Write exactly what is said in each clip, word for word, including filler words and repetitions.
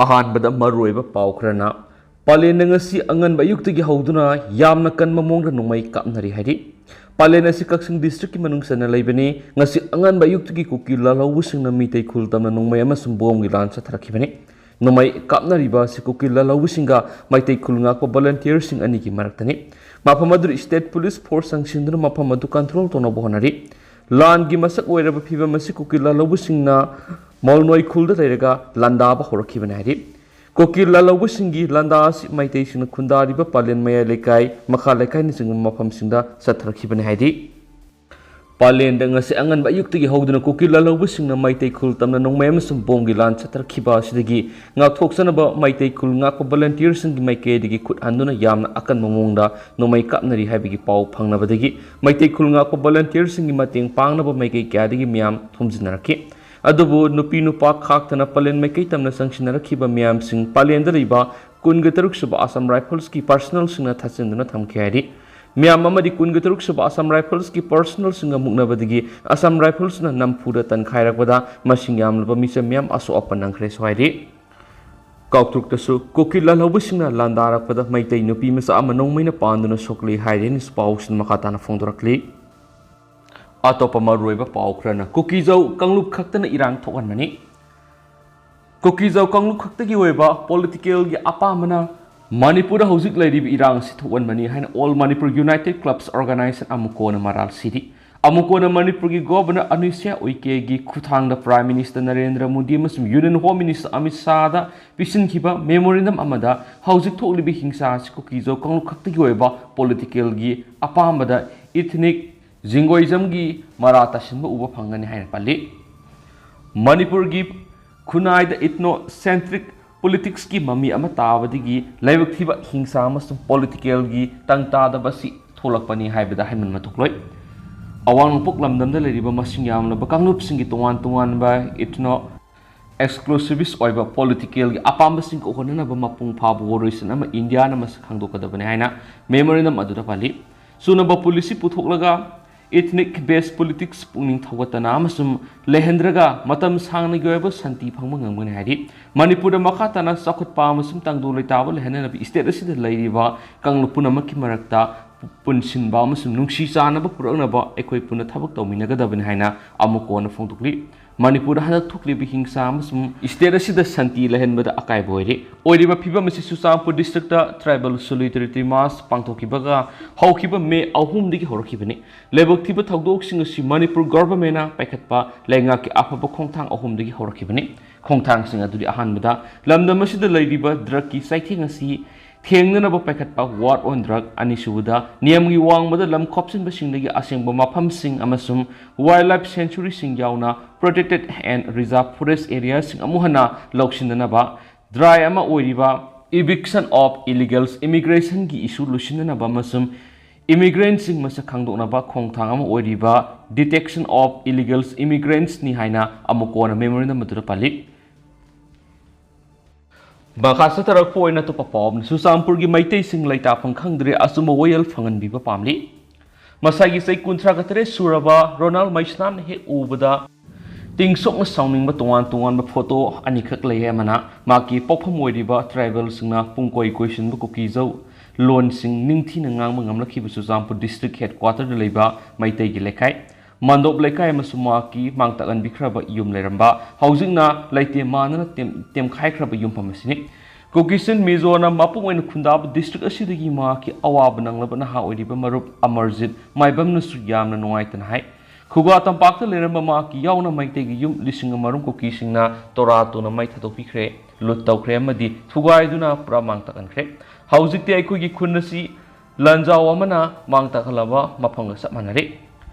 ꯑꯍꯥꯟꯕꯗ ꯃꯔꯨꯑꯣꯏꯕ ꯄꯥꯎ ꯈꯔꯅ, ꯄꯥꯂꯦꯟꯗ ꯉꯁꯤ ꯑꯉꯟꯕ ꯑꯌꯨꯛꯇꯒꯤ ꯍꯧꯗꯨꯅ ꯌꯥꯝꯅ ꯀꯟꯕ ꯃꯑꯣꯡꯗ ꯅꯣꯡꯃꯩ ꯀꯥꯞꯅꯔꯤ ꯍꯥꯏꯔꯤ꯫ ꯄꯥꯂꯦꯟ ꯑꯁꯤ ꯀꯛꯆꯤꯡ district ꯀꯤ ꯃꯅꯨꯡ ꯆꯟꯅ ꯂꯩꯕꯅꯤ꯫ ꯉꯁꯤ ꯑꯉꯟꯕ ꯑꯌꯨꯛꯇꯒꯤ ꯀꯨꯀꯤ ꯂꯥꯜꯍꯧꯕꯁꯤꯡꯅ ꯃꯤꯇꯩ ꯈꯨꯜ ꯇꯝꯅ ꯅꯣꯡꯃꯩ ꯑꯃꯁꯨꯡ ꯕꯣꯝꯒꯤ ꯂꯥꯟ ꯆꯠꯊꯔꯛꯈꯤꯕꯅꯤ꯫ ꯅꯣꯡꯃꯩ ꯀꯥꯞꯅꯔꯤꯕ ꯑꯁꯤ ꯀꯨꯀꯤ ꯂꯥꯜꯍꯧꯕꯁꯤꯡꯒ ꯃꯩꯇꯩ ꯈꯨꯜ ꯉꯥꯛꯄ volunteer ꯁꯤꯡ ꯑꯅꯤꯒꯤ ꯃꯔꯛꯇꯅꯤ꯫ ꯃꯐꯝ ꯑꯗꯨꯗ state police force ꯆꯪꯁꯤꯟꯗꯨꯅ ꯃꯐꯝ ꯑꯗꯨ control ꯇꯧꯅꯕ ꯍꯣꯠꯅꯔꯤ꯫ ꯂꯥꯟꯒꯤ ꯃꯁꯛ ꯑꯣꯏꯔꯕ ꯐꯤꯚꯝ ꯑꯁꯤ ꯀꯨꯀꯤ ꯂꯥꯜꯍꯧꯕꯁꯤꯡꯅ ꯃꯣꯜꯅꯣꯏ ꯈꯨꯜꯗ ꯂꯩꯔꯒ ꯂꯥꯟꯗꯥꯕ ꯍꯧꯔꯛꯈꯤꯕꯅꯤ ꯍꯥꯏꯔꯤ꯫ ꯀꯨꯀꯤ ꯂꯥꯜꯍꯧꯕꯁꯤꯡꯒꯤ ꯂꯥꯟꯗꯥ ꯑꯁꯤ ꯃꯩꯇꯩꯁꯤꯡꯅ ꯈꯨꯟꯗꯥꯔꯤꯕ ꯄꯥꯂꯦꯟ ꯃꯌꯥꯏ ꯂꯩꯀꯥꯏ, ꯃꯈꯥ ꯂꯩꯀꯥꯏꯅꯆꯤꯡꯕ ꯃꯐꯝꯁꯤꯡꯗ ꯆꯠꯊꯔꯛꯈꯤꯕꯅꯤ ꯍꯥꯏꯔꯤ꯫ ꯄꯥꯂꯦꯟꯗ ꯉꯁꯤ ꯑꯉꯟꯕ ꯑꯌꯨꯛꯇꯒꯤ ꯍꯧꯗꯨꯅ ꯀꯨꯀꯤ ꯂꯥꯜꯍꯧꯕꯁꯤꯡꯅ ꯃꯩꯇꯩ ꯈꯨꯜ ꯇꯝꯅ ꯅꯣꯡꯃꯩ ꯑꯃꯁꯨꯡ ꯕꯣꯝꯒꯤ ꯂꯥꯟ ꯆꯠꯊꯔꯛꯈꯤꯕ ꯑꯁꯤꯗꯒꯤ ꯉꯥꯛꯊꯣꯛꯆꯅꯕ ꯃꯩꯇꯩ ꯈꯨꯜ ꯉꯥꯛꯄ volunteer ꯁꯤꯡꯒꯤ ꯃꯥꯏꯀꯩꯗꯒꯤ ꯈꯨꯠ ꯍꯟꯗꯨꯅ ꯌꯥꯝꯅ ꯑꯀꯟꯕ ꯃꯑꯣꯡꯗ ꯅꯣꯡꯃꯩ ꯀꯥꯞꯅꯔꯤ ꯍꯥꯏꯕꯒꯤ ꯄꯥꯎ ꯐꯪꯅꯕꯗꯒꯤ ꯃꯩꯇꯩ ꯈꯨꯜ ꯉꯥꯛꯄ volunteer ꯁꯤꯡꯒꯤ ꯃꯇꯦꯡ ꯄꯥꯡꯅꯕ ꯃꯥꯏꯀꯩ ꯀꯌꯥꯗꯒꯤ ꯃꯤꯌꯥꯝ ꯊꯣꯝꯖꯤꯟꯅꯔꯛꯈꯤ꯫ ꯑꯗꯨꯕꯨ ꯅꯨꯄꯤ ꯅꯨꯄꯥ ꯈꯥꯛꯇꯅ ꯄꯥꯂꯦꯟ ꯃꯥꯏꯀꯩ ꯇꯝꯅ ꯆꯪꯁꯤꯟꯅꯔꯛꯈꯤꯕ ꯃꯤꯌꯥꯝꯁꯤꯡ ꯄꯥꯂꯦꯟꯗ ꯂꯩꯕ ꯀꯨꯟꯒ ꯇꯔꯨꯛ ꯁꯨꯕ Assam Rifles ꯀꯤ personnel ꯁꯤꯡꯅ ꯊꯠꯆꯤꯟꯗꯨꯅ ꯊꯝꯈꯤ ꯍꯥꯏꯔꯤ꯫ ꯃꯤꯌꯥꯝ ꯑꯃꯗꯤ ꯀꯨꯟꯒ ꯇꯔꯨꯛ ꯁꯨꯕ Assam Rifles ꯀꯤ personnel ꯁꯤꯡꯒ ꯃꯨꯛꯅꯕꯗꯒꯤ Assam Rifles ꯅ ꯅꯝꯐꯨꯗ ꯇꯟꯈꯥꯏꯔꯛꯄꯗ ꯃꯁꯤꯡ ꯌꯥꯝꯂꯕ ꯃꯤꯆꯝ ꯃꯤꯌꯥꯝ ꯑꯁꯣꯛ ꯑꯄꯟ ꯅꯪꯈ꯭ꯔꯦꯁꯨ ꯍꯥꯏꯔꯤ꯫ ꯀꯥꯎꯇ꯭ꯔꯨꯛꯇꯁꯨ ꯀꯨꯀꯤ ꯂꯥꯜꯍꯧꯕꯁꯤꯡꯅ ꯂꯥꯟꯗꯥꯔꯛꯄꯗ ꯃꯩꯇꯩ ꯅꯨꯄꯤ ꯃꯆꯥ ꯑꯃ ꯅꯣꯡꯃꯩꯅ ꯄꯥꯟꯗꯨꯅ ꯁꯣꯛꯂꯤ ꯍꯥꯏꯔꯤ꯫ ꯄꯥꯎꯁꯤꯡ ꯃꯈꯥ ꯇꯥꯅ ꯐꯣꯡꯗꯣꯔꯛꯂꯤ꯫ ꯑꯇꯣꯞꯄ ꯃꯔꯨꯑꯣꯏꯕ ꯄꯥꯎ ꯈꯔꯅ, ꯀꯨꯀꯤꯖꯧ ꯀꯥꯡꯂꯨꯞ ꯈꯛꯇꯅ ꯏꯔꯥꯡ ꯊꯣꯛꯍꯟꯕꯅꯤ꯫ ꯀꯨꯀꯤꯖꯧ ꯀꯥꯡꯂꯨꯞ ꯈꯛꯇꯒꯤ ꯑꯣꯏꯕ political ꯒꯤ ꯑꯄꯥꯝꯕꯅ ꯃꯅꯤꯄꯨꯔꯗ ꯍꯧꯖꯤꯛ ꯂꯩꯔꯤꯕ ꯏꯔꯥꯡ ꯑꯁꯤ ꯊꯣꯛꯍꯟꯕꯅꯤ ꯍꯥꯏꯅ All Manipur United Clubs Organisation ꯑꯃꯨꯛ ꯀꯣꯟꯅ ꯃꯔꯥꯜ ꯁꯤꯔꯤ꯫ ꯑꯃꯨꯛ ꯀꯣꯟꯅ ꯃꯅꯤꯄꯨꯔꯒꯤ Governor ꯑꯅꯨꯁ꯭ꯌꯥ ꯎꯏꯀꯦꯒꯤ ꯈꯨꯠꯊꯥꯡꯗ Prime Minister ꯅꯔꯦꯟꯗ꯭ꯔ ꯃꯣꯗꯤ ꯑꯃꯁꯨꯡ Union Home Minister Amit ꯁꯥꯍꯗ ꯄꯤꯁꯤꯟꯈꯤꯕ memorandum ꯑꯃꯗ ꯍꯧꯖꯤꯛ ꯊꯣꯛꯂꯤꯕ ꯍꯤꯡꯁꯥ ꯑꯁꯤ ꯀꯨꯀꯤꯖꯧ ꯀꯥꯡꯂꯨꯞ ꯈꯛꯇꯒꯤ ꯑꯣꯏꯕ political ꯒꯤ ꯑꯄꯥꯝꯕꯗ, ethnic Jingoism ꯒꯤ ꯃꯔꯥ ꯇꯥꯁꯤꯟꯕ ꯎꯕ ꯐꯪꯒꯅꯤ ꯍꯥꯏꯅ ꯄꯜꯂꯤ꯫ ꯃꯅꯤꯄꯨꯔꯒꯤ ꯈꯨꯟꯅꯥꯏꯗ ethnocentric politics ꯀꯤ ꯃꯃꯤ ꯑꯃ ꯇꯥꯕꯗꯒꯤ ꯂꯥꯏꯕꯛ ꯊꯤꯕ ꯍꯤꯡꯁꯥ ꯑꯃꯁꯨꯡ political ꯒꯤ ꯇꯪ ꯇꯥꯗꯕ ꯑꯁꯤ ꯊꯣꯛꯂꯛꯄꯅꯤ ꯍꯥꯏꯕꯗ ꯍꯥꯏꯃꯟꯕ ꯊꯣꯛꯂꯣꯏ꯫ ꯑꯋꯥꯡ ꯅꯣꯡꯄꯣꯛ ꯂꯝꯗꯝꯗ ꯂꯩꯔꯤꯕ ꯃꯁꯤꯡ ꯌꯥꯝꯂꯕ ꯀꯥꯡꯂꯨꯞꯁꯤꯡꯒꯤ ꯇꯣꯉꯥꯟ ꯇꯣꯉꯥꯟꯕ ethno exclusivist ꯑꯣꯏꯕ political ꯒꯤ ꯑꯄꯥꯝꯕꯁꯤꯡ ꯀꯣꯛꯍꯟꯅꯅꯕ ꯃꯄꯨꯡ ꯐꯥꯕ ꯋꯥꯔꯣꯏꯁꯤꯟ ꯑꯃ ꯏꯟꯗꯤꯌꯥꯅ ꯃꯁꯛ ꯈꯪꯗꯣꯛꯀꯗꯕꯅꯤ ꯍꯥꯏꯅ memorandum ꯑꯗꯨꯗ ꯄꯜꯂꯤ꯫ ꯆꯨꯅꯕ policy ꯄꯨꯊꯣꯛꯂꯒ Ethnic based politics ꯄꯨꯛꯅꯤꯡ ꯊꯧꯒꯠꯇꯅ ꯑꯃꯁꯨꯡ ꯂꯩꯍꯟꯗ꯭ꯔꯒ ꯃꯇꯝ ꯁꯥꯡꯅꯒꯤ ꯑꯣꯏꯕ ꯁꯥꯟꯇꯤ ꯐꯪꯕ ꯉꯝꯒꯅꯤ ꯍꯥꯏꯔꯤ꯫ ꯃꯅꯤꯄꯨꯔꯗ ꯃꯈꯥ ꯇꯥꯅ ꯆꯥꯎꯈꯠꯄ ꯑꯃꯁꯨꯡ ꯇꯪꯗꯨ ꯂꯩꯇꯥꯕ ꯂꯩꯍꯟꯅꯅꯕ state ꯑꯁꯤꯗ ꯂꯩꯔꯤꯕ ꯀꯥꯡꯂꯨꯞ ꯄꯨꯝꯅꯃꯛꯀꯤ ꯃꯔꯛꯇ ꯄꯨꯟꯁꯤꯟꯕ ꯑꯃꯁꯨꯡ ꯅꯨꯡꯁꯤ ꯆꯥꯟꯅꯕ ꯄꯨꯔꯛꯅꯕ ꯑꯩꯈꯣꯏ ꯄꯨꯟꯅ ꯊꯕꯛ ꯇꯧꯃꯤꯟꯅꯒꯗꯕꯅꯤ ꯍꯥꯏꯅ ꯑꯃꯨꯛ ꯍꯟꯅ ꯐꯣꯡꯗꯣꯛꯂꯤ꯫ ꯃꯅꯤꯄꯨꯔꯗ ꯍꯟꯗꯛ ꯊꯣꯛꯂꯤꯕ ꯍꯤꯡꯁꯥ ꯑꯃꯁꯨꯡ state ꯑꯁꯤꯗ ꯁꯥꯟꯇꯤ ꯂꯩꯍꯟꯕꯗ ꯑꯀꯥꯏꯕ ꯑꯣꯏꯔꯤ꯫ ꯑꯣꯏꯔꯤꯕ ꯐꯤꯕꯝ ꯑꯁꯤ ꯆꯨꯔꯆꯥꯟꯄꯨꯔ district ꯇ tribal solidarity march ꯄꯥꯡꯊꯣꯛꯈꯤꯕꯒ ꯍꯧꯈꯤꯕ May ꯑꯍꯨꯝꯗꯒꯤ ꯍꯧꯔꯛꯈꯤꯕꯅꯤ꯫ ꯂꯥꯏꯕꯛ ꯊꯤꯕ ꯊꯧꯗꯣꯛꯁꯤꯡ ꯑꯁꯤ ꯃꯅꯤꯄꯨꯔ government ꯅ ꯄꯥꯏꯈꯠꯄ ꯂꯩꯉꯥꯛꯀꯤ ꯑꯐꯕ ꯈꯣꯡꯊꯥꯡ ꯑꯍꯨꯝꯗꯒꯤ ꯍꯧꯔꯛꯈꯤꯕꯅꯤ꯫ ꯈꯣꯡꯊꯥꯡꯁꯤꯡ ꯑꯗꯨꯗꯤ: ꯑꯍꯥꯟꯕꯗ, ꯂꯝꯗꯝ ꯑꯁꯤꯗ ꯂꯩꯔꯤꯕ drug ꯀꯤ ꯆꯩꯊꯦꯡ ꯑꯁꯤ ꯊꯦꯡꯅꯅꯕ ꯄꯥꯏꯈꯠꯄ war on drug, ꯑꯅꯤꯁꯨꯕꯗ, ꯅꯤꯌꯝꯒꯤ ꯋꯥꯡꯃꯗ ꯂꯝ ꯈꯣꯞꯆꯤꯟꯕꯁꯤꯡꯗꯒꯤ ꯑꯁꯦꯡꯕ ꯃꯐꯝꯁꯤꯡ ꯑꯃꯁꯨꯡ wildlife sanctuary ꯁꯤꯡ ꯌꯥꯎꯅ protected and reserve forest area ꯁꯤꯡ ꯑꯃꯨꯛ ꯍꯟꯅ ꯂꯧꯁꯤꯟꯅꯅꯕ, ꯗ꯭ꯔꯥꯏ ꯑꯃ ꯑꯣꯏꯔꯤꯕ eviction of illegals, immigration ꯒꯤ issue ꯂꯣꯏꯁꯤꯟꯅꯅꯕ ꯑꯃꯁꯨꯡ immigrant ꯁꯤꯡ ꯃꯁꯛ ꯈꯪꯗꯣꯛꯅꯕ ꯈꯣꯡꯊꯥꯡ ꯑꯃ ꯑꯣꯏꯔꯤꯕ detection of illegals immigrants ꯅꯤ ꯍꯥꯏꯅ ꯑꯃꯨꯛ ꯀꯣꯟꯅ memorandum ꯑꯗꯨꯗ ꯄꯜꯂꯤ꯫ ꯃꯈꯥ ꯆꯠꯊꯔꯛꯄ ꯑꯣꯏꯅ ꯑꯇꯣꯞꯄ ꯄꯥꯎ ꯑꯃꯅ, ꯆꯨꯔꯆꯥꯟꯄꯨꯔꯒꯤ ꯃꯩꯇꯩꯁꯤꯡ ꯂꯩꯇꯥꯐꯝ ꯈꯪꯗ꯭ꯔꯦ, ꯑꯆꯨꯝꯕ ꯋꯥꯌꯦꯜ ꯐꯪꯍꯟꯕꯤꯕ ꯄꯥꯝꯂꯤ꯫ ꯃꯁꯥꯒꯤ ꯆꯍꯤ ꯀꯨꯟꯊ꯭ꯔꯥꯒ ꯇꯔꯦꯠ ꯁꯨꯔꯕ ꯔꯣꯅꯥꯜ ꯃꯩꯁꯅꯥꯝꯅ ꯍꯦꯛ ꯎꯕꯗ ꯇꯤꯡ ꯁꯣꯛꯅ ꯁꯥꯎꯅꯤꯡꯕ ꯇꯣꯉꯥꯟ ꯇꯣꯉꯥꯟꯕ photo ꯑꯅꯤꯈꯛ ꯂꯩ꯫ ꯑꯃꯅ ꯃꯍꯥꯛꯀꯤ ꯄꯣꯛꯐꯝ ꯑꯣꯏꯔꯤꯕ tribal ꯁꯤꯡꯅ ꯄꯨꯡꯀꯣꯏ ꯀꯣꯏꯁꯤꯟꯕ ꯀꯨꯀꯤ ꯖꯧ ꯂꯣꯟꯁꯤꯡ ꯅꯤꯡꯊꯤꯅ ꯉꯥꯡꯕ ꯉꯝꯂꯛꯈꯤꯕ ꯆꯨꯔꯆꯥꯟꯄꯨꯔ district headquarter ꯗ ꯂꯩꯕ ꯃꯩꯇꯩꯒꯤ ꯂꯩꯀꯥꯏ ꯃꯟꯗꯣꯞ ꯂꯩꯀꯥꯏ ꯑꯃꯁꯨꯡ ꯃꯍꯥꯛꯀꯤ ꯃꯥꯡ ꯇꯥꯛꯍꯟꯕꯤꯈ꯭ꯔꯕ ꯌꯨꯝ ꯂꯩꯔꯝꯕ, ꯍꯧꯖꯤꯛꯅ ꯂꯩꯇꯦꯝ ꯃꯥꯟꯅꯅ ꯇꯦꯝ-, ꯇꯦꯝꯈꯥꯏꯈ꯭ꯔꯕ ꯌꯨꯝꯐꯝ ꯑꯁꯤꯅꯤ꯫ ꯀꯨꯀꯤꯁꯤꯟ ꯃꯤꯖꯣꯅ ꯃꯄꯨꯡ ꯑꯣꯏꯅ ꯈꯨꯟꯗꯥꯕ district ꯑꯁꯤꯗꯒꯤ ꯃꯍꯥꯛꯀꯤ ꯑꯋꯥꯕ ꯅꯪꯂꯕ ꯅꯍꯥ ꯑꯣꯏꯔꯤꯕ ꯃꯔꯨꯞ ꯑꯃꯔꯖꯤꯠ ꯃꯥꯏꯕꯝꯅꯁꯨ ꯌꯥꯝꯅ ꯅꯨꯡꯉꯥꯏꯇꯅ ꯍꯥꯏ, ꯈꯨꯒꯥ ꯇꯝꯄꯥꯛꯇ ꯂꯩꯔꯝꯕ ꯃꯍꯥꯛꯀꯤ ꯌꯥꯎꯅ ꯃꯩꯇꯩꯒꯤ ꯌꯨꯝ ꯂꯤꯁꯤꯡ ꯑꯃꯔꯣꯝ ꯀꯨꯀꯤꯁꯤꯡꯅ ꯇꯣꯔꯥ ꯇꯨꯅ ꯃꯩ ꯊꯥꯗꯣꯛꯄꯤꯈ꯭ꯔꯦ, ꯂꯨꯠ ꯇꯧꯈ꯭ꯔꯦ ꯑꯃꯗꯤ ꯊꯨꯒꯥꯏꯗꯨꯅ ꯄꯨꯔꯥ ꯃꯥꯡ ꯇꯥꯛꯍꯟꯈ꯭ꯔꯦ꯫ ꯍꯧꯖꯤꯛꯇꯤ ꯑꯩꯈꯣꯏꯒꯤ ꯈꯨꯟ ꯑꯁꯤ ꯂꯥꯟꯖꯥꯎ ꯑꯃꯅ ꯃꯥꯡ ꯇꯥꯛꯍꯜꯂꯕ ꯃꯐꯝꯒ ꯆꯞ ꯃꯥꯟꯅꯔꯦ꯫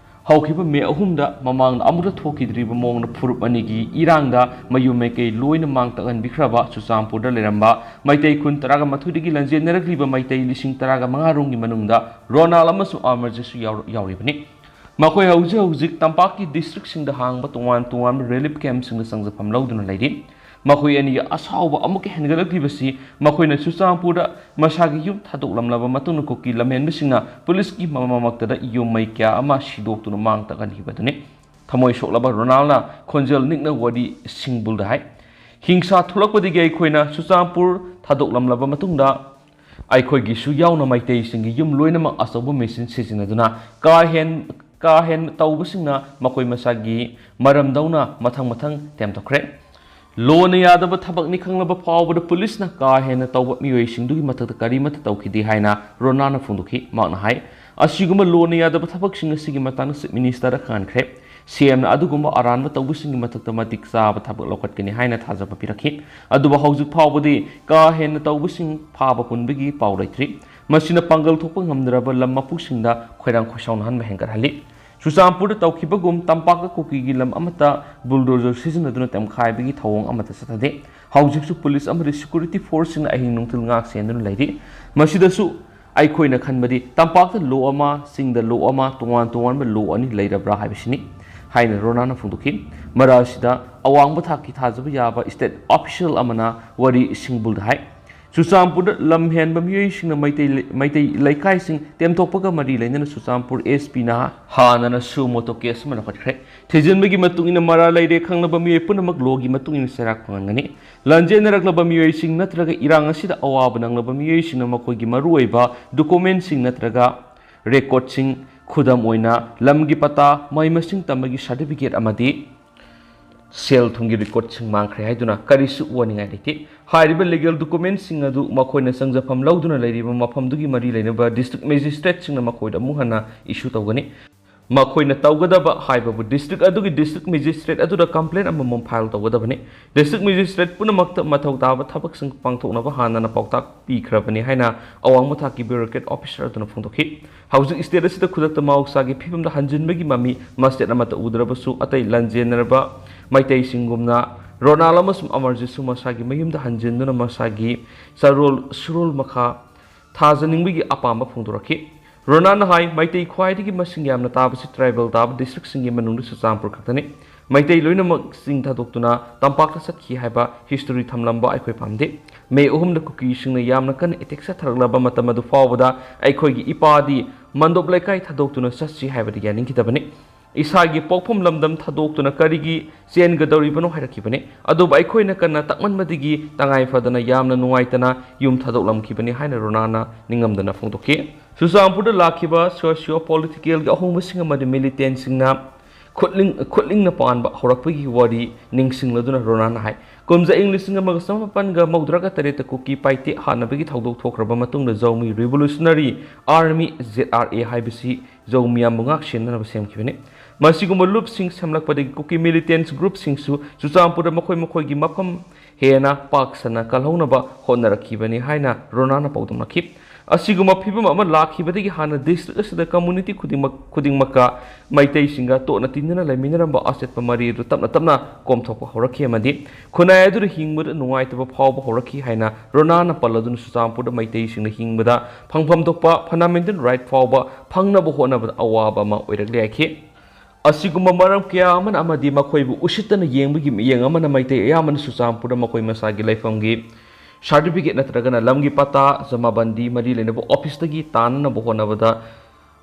ꯍꯧꯈꯤꯕ ꯃꯦ ꯑꯍꯨꯝꯗ ꯃꯃꯥꯡꯗ ꯑꯃꯨꯛꯇ ꯊꯣꯛꯈꯤꯗ꯭ꯔꯤꯕ ꯃꯑꯣꯡꯗ ꯐꯨꯔꯨꯞ ꯑꯅꯤꯒꯤ ꯏꯔꯥꯡꯗ ꯃꯌꯨꯝ ꯃꯩꯀꯩ ꯂꯣꯏꯅ ꯃꯥꯡ ꯇꯥꯛꯍꯟꯕꯤꯈ꯭ꯔꯕ ꯆꯨꯔꯆꯥꯟꯄꯨꯔꯗ ꯂꯩꯔꯝꯕ ꯃꯩꯇꯩ ꯈꯨꯟ ꯇꯔꯥꯒ ꯃꯥꯊꯣꯏꯗꯒꯤ ꯂꯥꯟꯖꯦꯟꯅꯔꯛꯂꯤꯕ ꯃꯩꯇꯩ ꯂꯤꯁꯤꯡ ꯇꯔꯥꯒ ꯃꯉꯥ ꯔꯣꯝꯒꯤ ꯃꯅꯨꯡꯗ ꯔꯣꯅꯥꯜ ꯑꯃꯁꯨꯡ ꯑꯃꯔꯖꯤꯠꯁꯨ ꯌꯥꯎꯔ-, ꯌꯥꯎꯔꯤꯕꯅꯤ꯫ ꯃꯈꯣꯏ ꯍꯧꯖꯤꯛ ꯍꯧꯖꯤꯛ ꯇꯝꯄꯥꯛꯀꯤ district ꯁꯤꯡꯗ ꯍꯥꯡꯕ ꯇꯣꯉꯥꯟ ꯇꯣꯉꯥꯟꯕ relief camp ꯁꯤꯡꯗ ꯆꯪꯖꯐꯝ ꯂꯧꯗꯨꯅ ꯂꯩꯔꯤ꯫ ꯃꯈꯣꯏ ꯑꯅꯤꯒꯤ ꯑꯁꯥꯎꯕ ꯑꯃꯨꯛꯀ ꯍꯦꯟꯒꯠꯂꯛꯂꯤꯕꯁꯤ ꯃꯈꯣꯏꯅ ꯆꯨꯔꯆꯥꯟꯄꯨꯔꯗ ꯃꯁꯥꯒꯤ ꯌꯨꯝ ꯊꯥꯗꯣꯛꯂꯝꯂꯕ ꯃꯇꯨꯡꯗ ꯀꯨꯀꯤ ꯂꯝꯍꯦꯟꯕꯁꯤꯡꯅ ꯄꯨꯂꯤꯁꯀꯤ ꯃꯃꯛꯇꯗ ꯌꯨꯝ ꯃꯩ ꯀꯌꯥ ꯑꯃ ꯁꯤꯗꯣꯛꯇꯨꯅ ꯃꯥꯡ ꯇꯥꯛꯍꯟꯈꯤꯕ ꯑꯗꯨꯅꯤ꯫ ꯊꯃꯣꯏ ꯁꯣꯛꯂꯕ ꯔꯣꯅꯥꯜꯅ ꯈꯣꯟꯖꯦꯜ ꯅꯤꯛꯅ ꯋꯥꯔꯤ ꯁꯤꯡꯕꯨꯜꯗ ꯍꯥꯏ, "ꯍꯤꯡꯁꯥ ꯊꯣꯛꯂꯛꯄꯗꯒꯤ ꯑꯩꯈꯣꯏꯅ ꯆꯨꯔꯆꯥꯟꯄꯨꯔ ꯊꯥꯗꯣꯛꯂꯝꯂꯕ ꯃꯇꯨꯡꯗ ꯑꯩꯈꯣꯏꯒꯤꯁꯨ ꯌꯥꯎꯅ ꯃꯩꯇꯩꯁꯤꯡꯒꯤ ꯌꯨꯝ ꯂꯣꯏꯅꯃꯛ ꯑꯆꯧꯕ ꯃꯦꯆꯤꯟ ꯁꯤꯖꯤꯟꯅꯗꯨꯅ ꯀꯥ ꯍꯦꯟ-, ꯀꯥ ꯍꯦꯟꯅ ꯇꯧꯕꯁꯤꯡꯅ ꯃꯈꯣꯏ ꯃꯁꯥꯒꯤ ꯃꯔꯝꯗꯧꯅ ꯃꯊꯪ ꯃꯊꯪ ꯇꯦꯝꯊꯣꯛꯈ꯭ꯔꯦ꯫ ꯂꯣꯅ ꯌꯥꯗꯕ ꯊꯕꯛꯅꯤ ꯈꯪꯂꯕ ꯐꯥꯎꯕꯗ ꯄꯨꯂꯤꯁꯅ ꯀꯥ ꯍꯦꯟꯅ ꯇꯧꯕ ꯃꯤꯑꯣꯏꯁꯤꯡꯗꯨꯒꯤ ꯃꯊꯛꯇ ꯀꯔꯤꯃꯠꯇ ꯇꯧꯈꯤꯗꯦ" ꯍꯥꯏꯅ ꯔꯣꯅꯥꯅ ꯐꯣꯡꯗꯣꯛꯈꯤ꯫ ꯃꯍꯥꯛꯅ ꯍꯥꯏ, "ꯑꯁꯤꯒꯨꯝꯕ ꯂꯣꯅ ꯌꯥꯗꯕ ꯊꯕꯛꯁꯤꯡ ꯑꯁꯤꯒꯤ ꯃꯇꯥꯡꯗ ꯆꯤꯞ ꯃꯤꯅꯤꯁꯇꯔꯗ ꯈꯪꯍꯟꯈ꯭ꯔꯦ꯫ ꯁꯤ ꯑꯦꯝꯅ ꯑꯗꯨꯒꯨꯝꯕ ꯑꯔꯥꯟꯕ ꯇꯧꯕꯁꯤꯡꯒꯤ ꯃꯊꯛꯇ ꯃꯇꯤꯛ ꯆꯥꯕ ꯊꯕꯛ ꯂꯧꯈꯠꯀꯅꯤ ꯍꯥꯏꯅ ꯊꯥꯖꯕ ꯄꯤꯔꯛꯈꯤ꯫ ꯑꯗꯨꯕꯨ ꯍꯧꯖꯤꯛ ꯐꯥꯎꯕꯗꯤ ꯀꯥ ꯍꯦꯟꯅ ꯇꯧꯕꯁꯤꯡ ꯐꯥꯕ ꯄꯨꯟꯕꯒꯤ ꯄꯥꯎ ꯂꯩꯇ꯭ꯔꯤ꯫ ꯃꯁꯤꯅ ꯄꯥꯡꯒꯜ ꯊꯣꯛꯄ ꯉꯝꯗ꯭ꯔꯕ ꯂꯝ ꯃꯄꯨꯁꯤꯡꯗ ꯈꯣꯏꯔꯥꯡ ꯈꯣꯏꯁꯥꯎꯅꯍꯟꯕ ꯍꯦꯟꯒꯠꯍꯜꯂꯤ꯫ ꯆꯨꯔꯆꯥꯟꯄꯨꯔꯗ ꯇꯧꯈꯤꯕꯒꯨꯝ ꯇꯝꯄꯥꯛꯇ ꯀꯨꯀꯤꯒꯤ ꯂꯝ ꯑꯃꯠꯇ ꯕꯨꯜꯗꯣꯖꯔ ꯁꯤꯖꯤꯟꯅꯗꯨꯅ ꯇꯦꯝꯈꯥꯏꯕꯒꯤ ꯊꯧꯑꯣꯡ ꯑꯃꯠꯇ ꯆꯠꯊꯗꯦ꯫ ꯍꯧꯖꯤꯛꯁꯨ ꯄꯨꯂꯤꯁ ꯑꯃꯗꯤ ꯁꯦꯀ꯭ꯌꯨꯔꯤꯇꯤ ꯐꯣꯔꯁꯁꯤꯡꯅ ꯑꯍꯤꯡ ꯅꯨꯡꯊꯤꯜ ꯉꯥꯛ ꯁꯦꯟꯗꯨꯅ ꯂꯩꯔꯤ꯫ ꯃꯁꯤꯗꯁꯨ ꯑꯩꯈꯣꯏꯅ ꯈꯟꯕꯗꯤ ꯇꯝꯄꯥꯛꯇ ꯂꯣ ꯑꯃ, ꯆꯤꯡꯗ ꯂꯣ ꯑꯃ, ꯇꯣꯉꯥꯟ ꯇꯣꯉꯥꯟꯕ ꯂꯣ ꯑꯅꯤ ꯂꯩꯔꯕ꯭ꯔꯥ ꯍꯥꯏꯕꯁꯤꯅꯤ" ꯍꯥꯏꯅ ꯔꯣꯅꯥꯅ ꯐꯣꯡꯗꯣꯛꯈꯤ꯫ ꯃꯔꯛ ꯑꯁꯤꯗ ꯑꯋꯥꯡꯕ ꯊꯥꯛꯀꯤ ꯊꯥꯖꯕ ꯌꯥꯕ ꯁ꯭ꯇꯦꯠ ꯑꯣꯐꯤꯁꯤꯌꯦꯜ ꯑꯃꯅ ꯋꯥꯔꯤ ꯁꯤꯡꯕꯨꯜꯗ ꯍꯥꯏ, "ꯆꯨꯔꯆꯥꯟꯄꯨꯔꯗ ꯂꯝ ꯍꯦꯟꯕ ꯃꯤꯑꯣꯏꯁꯤꯡꯅ ꯃꯩꯇꯩ ꯂꯩ-, ꯃꯩꯇꯩ ꯂꯩꯀꯥꯏꯁꯤꯡ ꯇꯦꯝꯊꯣꯛꯄꯒ ꯃꯔꯤ ꯂꯩꯅꯅ ꯆꯨꯔꯆꯥꯟꯄꯨꯔ ꯑꯦꯁ ꯄꯤꯅ ꯍꯥꯟꯅꯅ ꯁꯨ ꯃꯣꯇꯣ ꯀꯦꯁ ꯑꯃ ꯂꯧꯈꯠꯈ꯭ꯔꯦ꯫ ꯊꯤꯖꯤꯟꯕꯒꯤ ꯃꯇꯨꯡ ꯏꯟꯅ ꯃꯔꯥꯜ ꯂꯩꯔꯦ ꯈꯪꯂꯕ ꯃꯤꯑꯣꯏ ꯄꯨꯝꯅꯃꯛ ꯂꯣꯒꯤ ꯃꯇꯨꯡ ꯏꯟꯅ ꯆꯩꯔꯥꯛ ꯐꯪꯍꯟꯒꯅꯤ꯫ ꯂꯥꯟꯖꯦꯟꯅꯔꯛꯂꯕ ꯃꯤꯑꯣꯏꯁꯤꯡ ꯅꯠꯇ꯭ꯔꯒ ꯏꯔꯥꯡ ꯑꯁꯤꯗ ꯑꯋꯥꯕ ꯅꯪꯂꯕ ꯃꯤꯑꯣꯏꯁꯤꯡꯅ ꯃꯈꯣꯏꯒꯤ ꯃꯔꯨꯑꯣꯏꯕ ꯗꯣꯀꯨꯃꯦꯟꯁꯤꯡ ꯅꯠꯇ꯭ꯔꯒ ꯔꯦꯀꯣꯔꯗꯁꯤꯡ, ꯈꯨꯗꯝ ꯑꯣꯏꯅ ꯂꯝꯒꯤ ꯄꯇꯥ, ꯃꯍꯩ ꯃꯁꯤꯡ ꯇꯝꯕꯒꯤ ꯁꯥꯔꯇꯤꯐꯤꯀꯦꯠ ꯑꯃꯗꯤ ꯁꯦꯜ ꯊꯨꯝꯒꯤ ꯔꯦꯀꯣꯔꯗꯁꯤꯡ ꯃꯥꯡꯈ꯭ꯔꯦ ꯍꯥꯏꯗꯨꯅ ꯀꯔꯤꯁꯨ ꯋꯥꯅꯤꯡꯉꯥꯏ ꯂꯩꯇꯦ꯫ ꯍꯥꯏꯔꯤꯕ ꯂꯤꯒꯦꯜ ꯗꯣꯀꯨꯃꯦꯟꯁꯤꯡ ꯑꯗꯨ ꯃꯈꯣꯏꯅ ꯆꯪꯖꯐꯝ ꯂꯧꯗꯨꯅ ꯂꯩꯔꯤꯕ ꯃꯐꯝꯗꯨꯒꯤ ꯃꯔꯤ ꯂꯩꯅꯕ ꯗꯤꯁꯇ꯭ꯔꯤꯛ ꯃꯦꯖꯤꯁꯇ꯭ꯔꯦꯠꯁꯤꯡꯅ ꯃꯈꯣꯏꯗ ꯑꯃꯨꯛ ꯍꯟꯅ ꯏꯁꯨ ꯇꯧꯒꯅꯤ꯫ ꯃꯈꯣꯏꯅ ꯇꯧꯒꯗꯕ ꯍꯥꯏꯕꯕꯨ ꯗꯤꯁꯇ꯭ꯔꯤꯛ ꯑꯗꯨꯒꯤ ꯗꯤꯁꯇ꯭ꯔꯤꯛ ꯃꯦꯖꯤꯁꯇ꯭ꯔꯦꯠ ꯑꯗꯨꯗ ꯀꯝꯄ꯭ꯂꯦꯟ ꯑꯃꯃꯝ ꯐꯥꯏꯜ ꯇꯧꯒꯗꯕꯅꯤ꯫ ꯗꯤꯁꯇ꯭ꯔꯤꯛ ꯃꯦꯖꯤꯁꯇ꯭ꯔꯦꯠ ꯄꯨꯝꯅꯃꯛꯇ ꯃꯊꯧ ꯇꯥꯕ ꯊꯕꯛꯁꯤꯡ ꯄꯥꯡꯊꯣꯛꯅꯕ ꯍꯥꯟꯅꯅ ꯄꯥꯎꯇꯥꯛ ꯄꯤꯈ꯭ꯔꯕꯅꯤ ꯍꯥꯏꯅ ꯑꯋꯥꯡꯕ ꯊꯥꯛꯀꯤ ꯕ꯭ꯌꯨꯔꯣꯀ꯭ꯔꯦꯠ ꯑꯣꯐꯤꯁꯔ ꯑꯗꯨꯅ ꯐꯣꯡꯗꯣꯛꯈꯤ꯫ ꯍꯧꯖꯤꯛ ꯁ꯭ꯇꯦꯠ ꯑꯁꯤꯗ ꯈꯨꯗꯛꯇ ꯃꯍꯧꯁꯥꯒꯤ ꯐꯤꯕꯝꯗ ꯍꯟꯖꯤꯟꯕꯒꯤ ꯃꯃꯤ ꯃꯁꯇꯦꯠ ꯑꯃꯠꯇ ꯎꯗ꯭ꯔꯕꯁꯨ, ꯑꯇꯩ ꯂꯥꯟꯖꯦꯟꯅꯔꯕ ꯃꯩꯇꯩꯁꯤꯡꯒꯨꯝꯅ ꯔꯣꯅꯥꯜ ꯑꯃꯁꯨꯡ ꯑꯃꯔꯖꯤꯠꯁꯨ ꯃꯁꯥꯒꯤ ꯃꯌꯨꯝꯗ ꯍꯟꯖꯤꯟꯗꯨꯅ ꯃꯁꯥꯒꯤ ꯆꯥꯔꯣꯜ ꯁꯨꯔꯣꯜ ꯃꯈꯥ ꯊꯥꯖꯅꯤꯡꯕꯒꯤ ꯑꯄꯥꯝꯕ ꯐꯣꯡꯗꯣꯔꯛꯈꯤ꯫ ꯔꯣꯅꯥꯜꯅ ꯍꯥꯏ, "ꯃꯩꯇꯩ ꯈ꯭ꯋꯥꯏꯗꯒꯤ ꯃꯁꯤꯡ ꯌꯥꯝꯅ ꯇꯥꯕꯁꯤ ꯇ꯭ꯔꯥꯏꯕꯦꯜ ꯇꯥꯕ ꯗꯤꯁꯇ꯭ꯔꯤꯛꯁꯤꯡꯒꯤ ꯃꯅꯨꯡꯗ ꯆꯨꯔꯆꯥꯟꯄꯨꯔ ꯈꯛꯇꯅꯤ꯫ ꯃꯩꯇꯩ ꯂꯣꯏꯅꯃꯛ ꯆꯤꯡ ꯊꯥꯗꯣꯛꯇꯨꯅ ꯇꯝꯄꯥꯛꯇ ꯆꯠꯈꯤ ꯍꯥꯏꯕ ꯍꯤꯁꯇꯣꯔꯤ ꯊꯝꯂꯝꯕ ꯑꯩꯈꯣꯏ ꯄꯥꯝꯗꯦ꯫ ꯃꯦ ꯑꯍꯨꯝꯗ ꯀꯨꯀꯤꯁꯤꯡꯅ ꯌꯥꯝꯅ ꯀꯟꯅ ꯑꯦꯇꯦꯛ ꯆꯠꯊꯔꯛꯂꯕ ꯃꯇꯝ ꯑꯗꯨ ꯐꯥꯎꯕꯗ ꯑꯩꯈꯣꯏꯒꯤ ꯏꯄꯥꯗꯤ ꯃꯟꯗꯣꯞ ꯂꯩꯀꯥꯏ ꯊꯥꯗꯣꯛꯇꯨꯅ ꯆꯠꯁꯤ ꯍꯥꯏꯕꯗꯤ ꯌꯥꯅꯤꯡꯈꯤꯗꯕꯅꯤ꯫ ꯏꯁꯥꯒꯤ ꯄꯣꯛꯐꯝ ꯂꯝꯗꯝ ꯊꯥꯗꯣꯛꯇꯨꯅ ꯀꯔꯤꯒꯤ ꯆꯦꯟꯒꯗꯧꯔꯤꯕꯅꯣ ꯍꯥꯏꯔꯛꯈꯤꯕꯅꯤ꯫ ꯑꯗꯨꯕꯨ ꯑꯩꯈꯣꯏꯅ ꯀꯟꯅ ꯇꯛꯃꯟꯕꯗꯒꯤ ꯇꯉꯥꯏ ꯐꯗꯅ ꯌꯥꯝꯅ ꯅꯨꯡꯉꯥꯏꯇꯅ ꯌꯨꯝ ꯊꯥꯗꯣꯛꯂꯝꯈꯤꯕꯅꯤ ꯍꯥꯏꯅ ꯔꯣꯅꯥꯅ ꯅꯤꯡꯉꯝꯗꯅ ꯐꯣꯡꯗꯣꯛꯈꯤ꯫ ꯆꯨꯔꯆꯥꯟꯄꯨꯔꯗ ꯂꯥꯛꯈꯤꯕ ꯁꯣꯁꯤꯌꯣ ꯄꯣꯂꯤꯇꯤꯀꯦꯜꯒꯤ ꯑꯍꯣꯡꯕꯁꯤꯡ ꯑꯃꯗꯤ ꯃꯤꯂꯤꯇꯦꯟꯁꯤꯡꯅ ꯈꯨꯠꯂꯤꯡ-, ꯈꯨꯠꯂꯤꯡꯅ ꯄꯥꯟꯕ ꯍꯧꯔꯛꯄꯒꯤ ꯋꯥꯔꯤ ꯅꯤꯡꯁꯤꯡꯂꯗꯨꯅ ꯔꯣꯅꯥꯅ ꯍꯥꯏ, ꯀꯨꯝꯖꯥ ꯏꯪ ꯂꯤꯁꯤꯡ ꯑꯃꯒ ꯆꯃꯥꯄꯟꯒ ꯃꯧꯗ꯭ꯔꯥꯒ ꯇꯔꯦꯠꯇ ꯀꯨꯀꯤ ꯄꯥꯏꯇꯦ ꯍꯥꯠꯅꯕꯒꯤ ꯊꯧꯗꯣꯛ ꯊꯣꯛꯈ꯭ꯔꯕ ꯃꯇꯨꯡꯗ ꯖꯧꯃꯤ revolutionary army, Z R A ꯍꯥꯏꯕꯁꯤ ꯖꯧ ꯃꯤꯌꯥꯝꯕꯨ ꯉꯥꯛ ꯁꯦꯟꯅꯅꯕ ꯁꯦꯝꯈꯤꯕꯅꯤ꯫ ꯃꯁꯤꯒꯨꯝꯕ ꯂꯨꯞꯁꯤꯡ ꯁꯦꯝꯂꯛꯄꯗꯒꯤ ꯀꯨꯀꯤ ꯃꯤꯂꯤꯇꯦꯟꯁ ꯒ꯭ꯔꯨꯞꯁꯤꯡꯁꯨ ꯆꯨꯔꯆꯥꯟꯄꯨꯔꯗ ꯃꯈꯣꯏ ꯃꯈꯣꯏꯒꯤ ꯃꯐꯝ ꯍꯦꯟꯅ ꯄꯥꯛ ꯁꯟꯅ ꯀꯜꯍꯧꯅꯕ ꯍꯣꯠꯅꯔꯛꯈꯤꯕꯅꯤ ꯍꯥꯏꯅ ꯔꯣꯅꯥꯅ ꯄꯥꯎꯗꯝꯂꯛꯈꯤ꯫ ꯑꯁꯤꯒꯨꯝꯕ ꯐꯤꯕꯝ ꯑꯃ ꯂꯥꯛꯈꯤꯕꯗꯒꯤ ꯍꯥꯟꯅ ꯗꯤꯁꯇ꯭ꯔꯤꯛ ꯑꯁꯤꯗ ꯀꯝꯃꯨꯅꯤꯇꯤ ꯈꯨꯗꯤꯡꯃꯛ, ꯈꯨꯗꯤꯡꯃꯛꯀ ꯃꯩꯇꯩꯁꯤꯡꯒ ꯇꯣꯠꯅ ꯇꯤꯟꯅꯅ ꯂꯩꯃꯤꯟꯅꯔꯝꯕ ꯑꯆꯦꯠꯄ ꯃꯔꯤ ꯑꯗꯨ ꯇꯞꯅ ꯇꯞꯅ ꯀꯣꯝꯊꯣꯛꯄ ꯍꯧꯔꯛꯈꯤ ꯑꯃꯗꯤ ꯈꯨꯟꯅꯥꯏ ꯑꯗꯨꯗ ꯍꯤꯡꯕꯗ ꯅꯨꯡꯉꯥꯏꯇꯕ ꯐꯥꯎꯕ ꯍꯧꯔꯛꯈꯤ ꯍꯥꯏꯅ ꯔꯣꯅꯥꯅ ꯄꯜꯂꯗꯨꯅ ꯆꯨꯔꯆꯥꯟꯄꯨꯔꯗ ꯃꯩꯇꯩꯁꯤꯡꯅ ꯍꯤꯡꯕꯗ ꯐꯪꯐꯝ ꯊꯣꯛꯄ ꯐꯟꯗꯥꯃꯦꯟꯇꯦꯜ ꯔꯥꯏꯠ ꯐꯥꯎꯕ ꯐꯪꯅꯕ ꯍꯣꯠꯅꯕꯗ ꯑꯋꯥꯕ ꯑꯃ ꯑꯣꯏꯔꯛꯂꯦ ꯍꯥꯏꯈꯤ꯫ ꯑꯁꯤꯒꯨꯝꯕ ꯃꯔꯝ ꯀꯌꯥ ꯑꯃꯅ ꯑꯃꯗꯤ ꯃꯈꯣꯏꯕꯨ ꯎꯁꯤꯠꯇꯅ ꯌꯦꯡꯕꯒꯤ ꯃꯤꯠꯌꯦꯡ ꯑꯃꯅ ꯃꯩꯇꯩ ꯑꯌꯥꯝꯕꯅ ꯆꯨꯔꯆꯥꯟꯄꯨꯔꯗ ꯃꯈꯣꯏ ꯃꯁꯥꯒꯤ ꯂꯩꯐꯝꯒꯤ ꯁꯥꯔꯇꯤꯐꯤꯀꯦꯠ ꯅꯠꯇ꯭ꯔꯒꯅ ꯂꯝꯒꯤ ꯄꯇꯥ, ꯖꯃꯥꯕꯟꯗꯤ ꯃꯔꯤ ꯂꯩꯅꯕ ꯑꯣꯐꯤꯁꯇꯒꯤ ꯇꯥꯟꯅꯅꯕ ꯍꯣꯠꯅꯕꯗ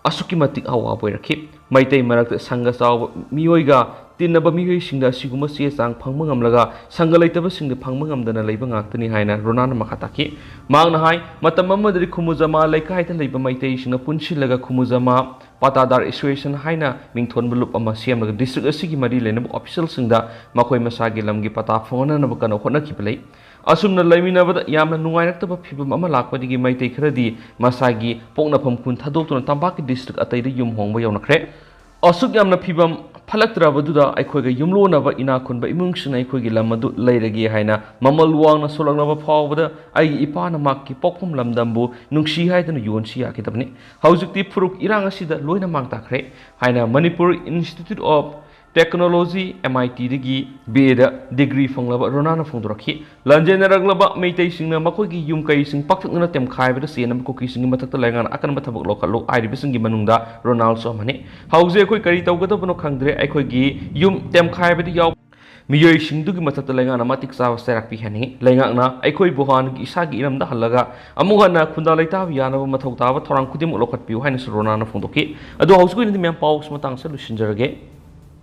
ꯑꯁꯨꯛꯀꯤ ꯃꯇꯤꯛ ꯑꯋꯥꯕ ꯑꯣꯏꯔꯛꯈꯤ꯫ ꯃꯩꯇꯩ ꯃꯔꯛꯇ ꯁꯪꯒ ꯆꯥꯎꯕ ꯃꯤꯑꯣꯏꯒ ꯇꯤꯟꯅꯕ ꯃꯤꯑꯣꯏꯁꯤꯡꯗ ꯑꯁꯤꯒꯨꯝꯕ ꯆꯦ ꯆꯥꯡ ꯐꯪꯕ ꯉꯝꯂꯒ ꯁꯪꯒ ꯂꯩꯇꯕꯁꯤꯡꯗ ꯐꯪꯕ ꯉꯝꯗꯅ ꯂꯩꯕ ꯉꯥꯛꯇꯅꯤ ꯍꯥꯏꯅ ꯔꯣꯅꯥꯅ ꯃꯈꯥ ꯇꯥꯈꯤ꯫ ꯃꯍꯥꯛꯅ ꯍꯥꯏ, ꯃꯇꯝ ꯑꯃꯗꯗꯤ ꯈꯨꯃꯨꯖꯃꯥ ꯂꯩꯀꯥꯏꯗ ꯂꯩꯕ ꯃꯩꯇꯩꯁꯤꯡꯅ ꯄꯨꯟꯁꯤꯜꯂꯒ ꯈꯨꯃꯨꯖꯃꯥ ꯄꯥꯇꯥꯗꯥꯔ ꯑꯦꯁꯣꯁꯤꯌꯦꯁꯟ ꯍꯥꯏꯅ ꯃꯤꯡꯊꯣꯟꯕ ꯂꯨꯞ ꯑꯃ ꯁꯦꯝꯂꯒ ꯗꯤꯁꯇ꯭ꯔꯤꯛ ꯑꯁꯤꯒꯤ ꯃꯔꯤ ꯂꯩꯅꯕ ꯑꯣꯐꯤꯁꯤꯌꯦꯜꯁꯤꯡꯗ ꯃꯈꯣꯏ ꯃꯁꯥꯒꯤ ꯂꯝꯒꯤ ꯄꯇꯥ ꯐꯪꯍꯟꯅꯕ ꯀꯟꯅ ꯍꯣꯠꯅꯈꯤꯕ ꯂꯩ꯫ ꯑꯁꯨꯝꯅ ꯂꯩꯃꯤꯟꯅꯕꯗ ꯌꯥꯝꯅ ꯅꯨꯡꯉꯥꯏꯔꯛꯇꯕ ꯐꯤꯕꯝ ꯑꯃ ꯂꯥꯛꯄꯗꯒꯤ ꯃꯩꯇꯩ ꯈꯔꯗꯤ ꯃꯁꯥꯒꯤ ꯄꯣꯛꯅꯐꯝ ꯈꯨꯟ ꯊꯥꯗꯣꯛꯇꯨꯅ ꯇꯝꯄꯥꯛꯀꯤ ꯗꯤꯁꯇ꯭ꯔꯤꯛ ꯑꯇꯩꯗ ꯌꯨꯝ ꯍꯣꯡꯕ ꯌꯧꯅꯈ꯭ꯔꯦ꯫ ꯑꯁꯨꯛ ꯌꯥꯝꯅ ꯐꯤꯕꯝ ꯐꯠꯂꯛꯇ꯭ꯔꯕꯗꯨꯗ ꯑꯩꯈꯣꯏꯒ ꯌꯨꯝꯂꯣꯟꯅꯕ ꯏꯅꯥꯛ ꯈꯨꯟꯕ ꯏꯃꯨꯡꯁꯤꯡꯅ ꯑꯩꯈꯣꯏꯒꯤ ꯂꯝ ꯑꯗꯨ ꯂꯩꯔꯒꯦ ꯍꯥꯏꯅ ꯃꯃꯜ ꯋꯥꯡꯅ ꯁꯣꯜꯂꯛꯂꯕ ꯐꯥꯎꯕꯗ ꯑꯩꯒꯤ ꯏꯄꯥꯅ ꯃꯍꯥꯛꯀꯤ ꯄꯣꯛꯐꯝ ꯂꯝꯗꯝꯕꯨ ꯅꯨꯡꯁꯤ ꯍꯥꯏꯗꯨꯅ ꯌꯣꯟꯁꯤ ꯌꯥꯈꯤꯗꯕꯅꯤ꯫ ꯍꯧꯖꯤꯛꯇꯤ ꯐꯨꯔꯨꯞ ꯏꯔꯥꯡ ꯑꯁꯤꯗ ꯂꯣꯏꯅ ꯃꯥꯡ ꯇꯥꯛꯈ꯭ꯔꯦ ꯍꯥꯏꯅ Manipur institute of Technology, M I T ꯗꯒꯤ B A ꯗ degree ꯐꯪꯂꯕ ꯔꯣꯅꯥꯅ ꯐꯣꯡꯗꯣꯔꯛꯈꯤ꯫ ꯂꯥꯟꯖꯦꯟꯅꯔꯛꯂꯕ ꯃꯩꯇꯩꯁꯤꯡꯅ ꯃꯈꯣꯏꯒꯤ ꯌꯨꯝ ꯀꯩꯁꯤꯡ ꯄꯥꯛꯊꯛꯅꯅ ꯇꯦꯝꯈꯥꯏꯕꯗ ꯆꯦꯟꯅꯕ ꯀꯨꯀꯤꯁꯤꯡꯒꯤ ꯃꯊꯛꯇ ꯂꯩꯉꯥꯛꯅ ꯑꯀꯟꯕ ꯊꯕꯛ ꯂꯧꯈꯠꯂꯨ ꯍꯥꯏꯔꯤꯕꯁꯤꯡꯒꯤ ꯃꯅꯨꯡꯗ ꯔꯣꯅꯥꯜꯁꯨ ꯑꯃꯅꯤ꯫ ꯍꯧꯖꯤꯛ ꯑꯩꯈꯣꯏ ꯀꯔꯤ ꯇꯧꯒꯗꯕꯅꯣ ꯈꯪꯗ꯭ꯔꯦ꯫ ꯑꯩꯈꯣꯏꯒꯤ ꯌꯨꯝ ꯇꯦꯝꯈꯥꯏꯕꯗ ꯌꯥꯎ ꯃꯤꯑꯣꯏꯁꯤꯡꯗꯨꯒꯤ ꯃꯊꯛꯇ ꯂꯩꯉꯥꯛꯅ ꯃꯇꯤꯛ ꯆꯥꯕ ꯆꯩꯔꯥꯛ ꯄꯤꯍꯟꯅꯤꯡꯏ꯫ ꯂꯩꯉꯥꯛꯅ ꯑꯩꯈꯣꯏꯕꯨ ꯍꯥꯟꯅꯒꯤ ꯏꯁꯥꯒꯤ ꯏꯔꯝꯗ ꯍꯜꯂꯒ ꯑꯃꯨꯛ ꯍꯟꯅ ꯈꯨꯟꯗꯥ ꯂꯩꯇꯥꯕ ꯌꯥꯅꯕ ꯃꯊꯧ ꯇꯥꯕ ꯊꯧꯔꯥꯡ ꯈꯨꯗꯤꯡꯃꯛ ꯂꯧꯈꯠꯄꯤꯌꯨ ꯍꯥꯏꯅꯁꯨ ꯔꯣꯅꯥꯅ ꯐꯣꯡꯗꯣꯛꯈꯤ꯫ ꯑꯗꯣ ꯍꯧꯖꯤꯛꯀꯤ ꯑꯣꯏꯅꯗꯤ ꯃꯌꯥꯝ ꯄꯥꯎꯁꯤ ꯃꯇꯥꯡꯁꯤꯗ ꯂꯣꯏꯁꯤꯟꯖꯔꯒꯦ꯫